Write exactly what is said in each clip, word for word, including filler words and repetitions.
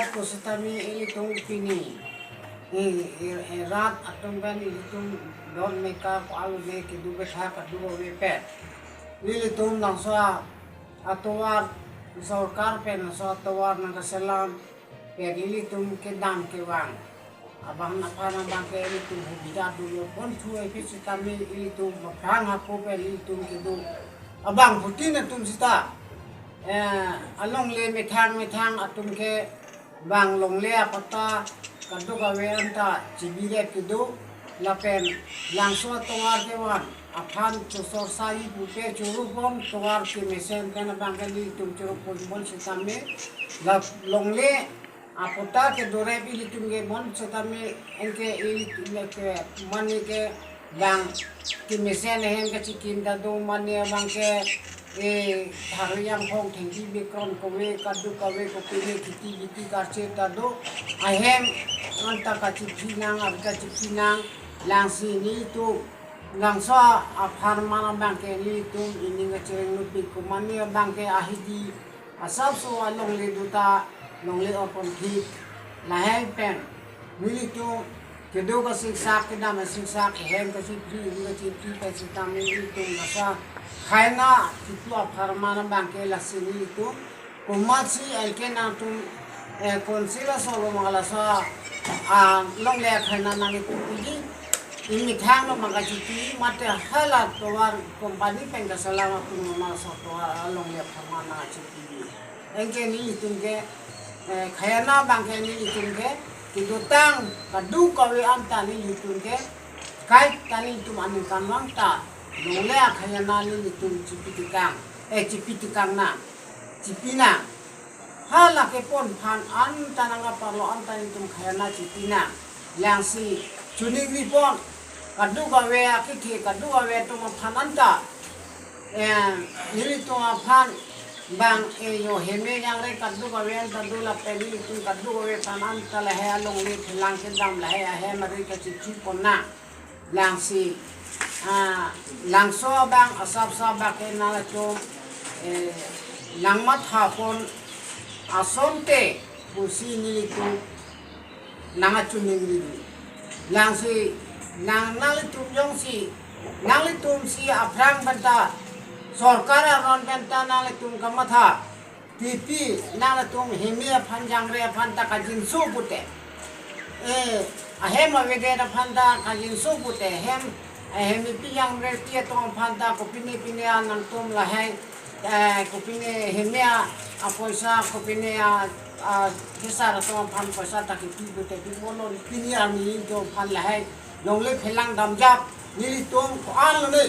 Pusitame ilitum pini, eh, eh, eh, rat atum pen ilitum don meka ko-an le kedo bethak kedo ave pen, ilitum laso atovar, sorkar pen laso atovar nangkaselam pen ilitum kedam kevang abang aphan abang ke ilitum hubida dolo pon thu ai pusitame ilitum aphrang hako pen ilitum kedo abangphutin atum sita, eh, alongle methang methang atum ke bang longle apatta kadokave anta chibi rep kedo lapen langso atovar kevan aphan chosor sai pupe choro pon tovar kemesen pen abang ke ilitum choro pon pon sitame la longle apatta kedo rep ilitum ke pon sitame anke ilitum ke mane ke bang kemesen ahem kachikim ta do mane abang ke, eh, Thari Angkhong Thengpi Bikron kove kadokave kopine kheti kheti karche ta do ahem anta kachiphi nang ar kachiphi nang. Lasi nelitum langso apharman abang ke nelitum ining kachireng nupik ko mane abang ke ahidi asapso alongle do ta longle orpon thik lahai pen nelitum kedo kasingsak kedam kasingsak ahem kachiphi ining kachiphi pen sitame nelitum laso khajana kipu apharman abang ke lasi nelitum komatsi anke nangtum, eh, council asor lo ma laso, ah, longle khajana nangtum piji, imethang lo ma kachipi mate hala tovar company pen kaselam atum lo ma laso tovar alongle apharman nangchipi. Anke nelitum ke, eh, khajana abang ke nelitum ke kedotang kadokave anta nelitum ke kaita nelitum aningkanvang ta longle akhajana nelitum chipi tekang, eh, chipi tekang nang, chipi nang. Hala kepon aphan anta nangkaparlo anta nelitum khajana chipi nang. Lasi choningri pon kadokave akethe kadokave atum aphan anta, eh, nelitum aphan bang, eh, yo heme jangre kadokave anta do lapen nelitum kadokave aphan anta lahai alongle phelang kedam lahai ahem ari kachiphi pon nang. Lasi, ah, langso abang asapso abang ke nangtum, eh, nangmatha pon asonte pusi nelitum nangkachoningri. Lasi nang nanglitum jongsi nanglitum si aphrang pen ta sorkar aron pen ta nanglitum kamatha pipi nanglitum heme aphan jangre aphan ta kajinso pute, eh, ahem avedet aphan ta kajinso pute hem, eh, hemipi jangrepi atum aphan ta kopine pine a nangtum lahai, eh, kopine heme a, apoisa kopine a, a, hisar atum aphan poisa ta kipi pute pi molo pine arni atum aphan lahai longle phelang damjap nelitum ko-an lone.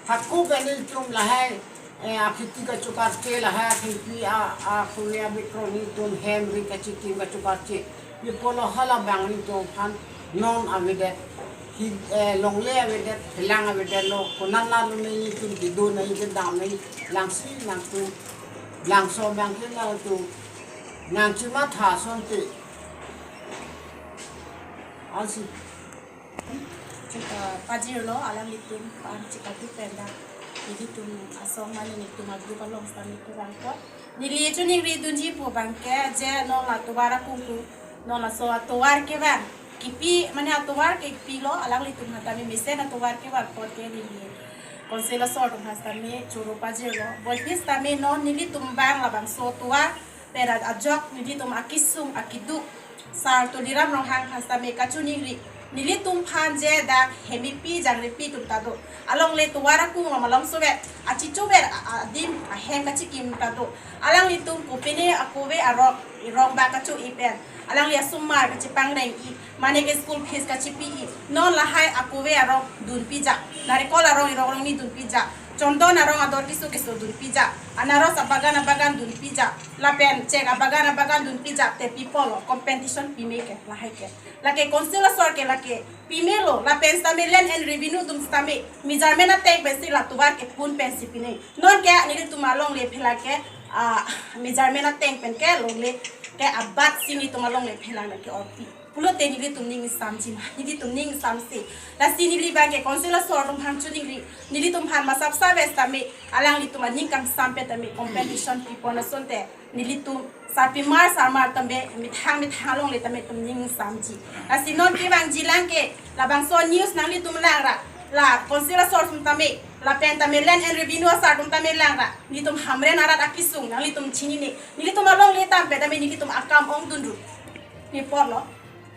Hako pen nelitum lahai, eh, akheti kachokarche lahai akheti a, a, kove abikron nelitum hem ri kachikim kachokarche. Pi apotlo hala abang nelitum aphan non avedet, hi, eh, longle avedet, phelang avedetlo, konat nat lone nelitum kedo nai kedam nai, lasi nangtum langso abang ke nangtum nangchimatha asonte. Ansi chika pajirlo alanglitum aphan chikatu pen dak nelitum asong mane nelitum a-group along sitame kurang ko. Neli choningri dunji pu abang ke je non la tovar akung ku, non laso atovar kevan kipi mane atovar kepilo alanglitum aphan tame mesen atovar kevan apot ke neli council asor atum aphan sitame choro pajirlo. Boi phi sitame non nelitum abang labangso tovar pen ajok nelitum akesung akeduk Sar Tuliram Ronghang aphan sitame kachoningri. Nelitum aphan je dak hemipi jangrepi atum ta do. Alongle tovar akung malom sovet, achichover a-, adim ahem kachikim ta do. Alanglitum kopine akove arong, rong ba kacho-i pen, alangli asomar kachipangreng-i, mane ke school fees kachipi-i. Non lahai akove arong dunpijak, narikol arong irong rongni dunpijak, chondon arong ador keso keso dunpijak, anaros abagan abagan dunpijak, lapen chek abagan abagan dunpijak te pi apotlo, compensation pime ke lahai ke. Lake council asor ke lake pimelo, lapen sitame land and revenue atum sitame measurement ateng pensi la tovar ke pun pensi pine. Non ke nelitum alongle phelang ke, ah, measurement ateng pen ke longle ke abat si nelitum alongle phelang ke orpi. Pulote nelitum ning samji ma, nelitum ning samse. Lasi neli abang ke council asor atum aphan choningri, nelitum aphan masap save setame, alanglitum aning kangsam pen tame compensation pipon asonte nelitum sarpimar sarmar tame methang methang alongle tame itum ning samji. Lasi non kevangji lang ke, labangso news nanglitum langra, la council asor atum tame, lapen tame Land and Revenue asar atum tame langra, nelitum Hamren arat akesung nanglitum chinine, nelitum alongle tame tame nelitum akam ongdunru. Ni porlo,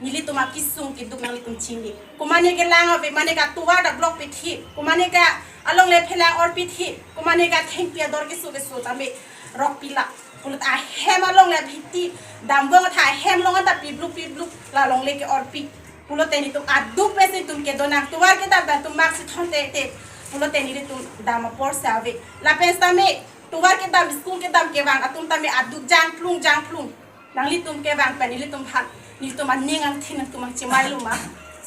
nelitum akesung keduk nanglitum chini. Komane ke lang ave, mane ke tovar dak block pithi, komane ke alongle phelang orpithi, komane ke thengpi ador keso keso tame rokpila. Pulote ahem alongle bhitti, dambong atha ahem along anta pibluk pibluk, la alongle ke orpi. Pulote nelitum aduk pensi itum kedonang, tovar kedam ta itum mak si thonte te. Pulote nelitum dam apor si ave. Lapen setame tovar kedam, school kedam kevang atum tame aduk jangplung jangplung. Nanglitum kevang pen nelitum aphan, nelitum aning angthin nangtum angchimai lo ma,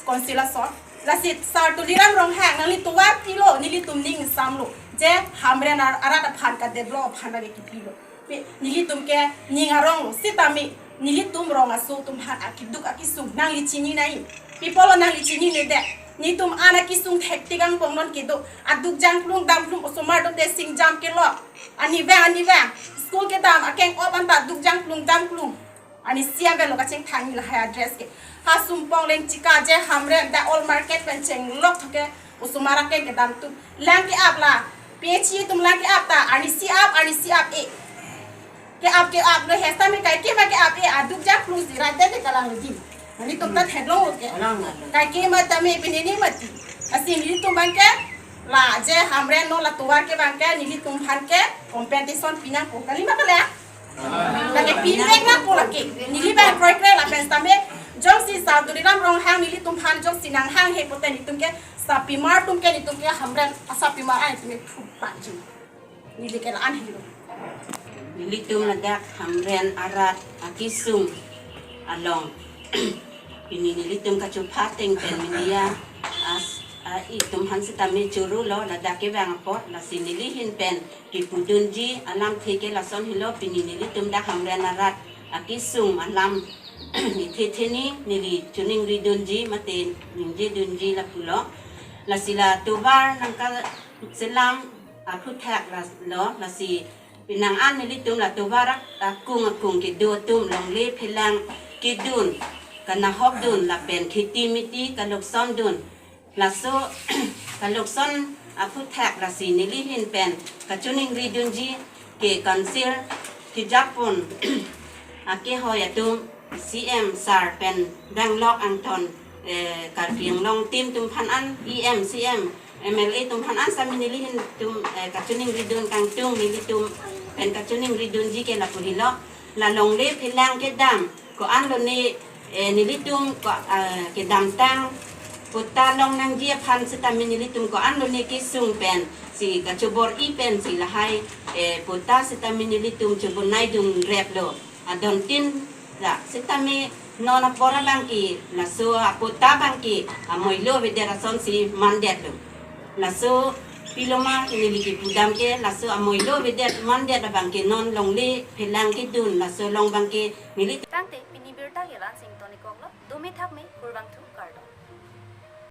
council asor. Lasi Sar Tuliram Ronghang nangli tovar pilo, nelitum ning samlo. Je Hamren ar-, arat aphan kadevelop aphan lake kipilo. Pi, nelitum ke ning arong lo, setame nelitum rong aso atum aphan akeduk akesung nangli chini nai. Pi apotlo nangli chinine det. Nelitum an akesung thektik angbong non kedo. Aduk jangplung damplung, osomar atum te singjam kelok. Ani vang, ani vang. School kedam akeng-op anta aduk jangplung damplung. Ani siam velo kachingthang lahai address ke. Ha Sumpong Lengchika je Hamren dak old market pen chenglok tho ke osomar akeng kedam atum. Lang ke-ap la. P H E atum lang ke-ap ta. Arnisi ap, arnisi ap-e. Ke-ap ke-ap lo he setame kaike ma ke-ap-e, aduk jangplung si rat det ke kalang lagi. Nelitum ta theklong lo ke. Kaike ma tame pini ni mati. Lasi nelitum abang ke, la je Hamren non la tovar ke abang ke, nelitum aphan ke compensation pi nangpo, kali ma kali? Lake pivek nangpo lake. Neli abang kroikre lapen setame jongsi Sar Tuliram Ronghang nelitum aphan jongsi nanghanghe pote nelitum ke sarpimar atum ke nelitum ke Hamren asarpimar an nelitum ke phu paju. Neli ke la-an helo. Nelitum ladak Hamren arat akesung along. Pini nelitum kachopha ateng pen media as, a, itum aphan setame choro lo ladak kevang apot, lasi neli ahin pen kipudunji alamthe ke lason helo. Pini nelitum dak Hamren arat akesung alam ithe theni neli choningridunji mate ningjedunji lapulo. Lasi la tovar nangkaselam aphuthak la lo, lasi penang an nelitum la tovar akung akung kedo atum longle phelang kedun, kanahokdun lapen kheti miti kaloksondun. Laso kalokson aphuthak lasi neli ahin pen kachoningridunji ke council kejapon akehoi atum, C M sir pen danglok angthon, eh, Karbi Anglong team atum aphan an, E M, C M, M L A atum aphan an setame neli ahin tum, eh, kachoningridun kangtung, nelitum pen kachoningridunji ke lapu helo. La longle phelang kedam ko-an lone, eh, nelitum ko, eh, kedamtang patta long nangji aphan setame nelitum ko-an lone kesung pensi kachobor-i pensi lahai, eh, patta setame nelitum chobornaidun rep lo. Adontin la setame non apor abang ke laso apatta abang ke amoilo avedet asonsi mandetlo. Laso pilo ma neli kipudam ke, laso amoilo avedet mandet abang ke non longle phelang kedun laso along abang ke neli. Tangte pini birta ke la-ansi ingtonikoklo, dome thakme, kurvangthu.